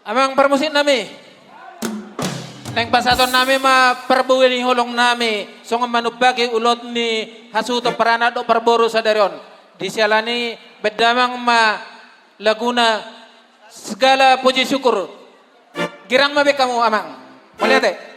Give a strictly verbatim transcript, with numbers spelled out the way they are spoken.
Amang parmusik nami, naeng pasahaton nami ma parbue ni holong nami songon manumpahi ulaon ni hasuhuton paranak dohot parboru sadari on. Disiala ni i baen damang ma laguna Segala Puji Syukur. Girang ma baen hamu amang. Mauliate.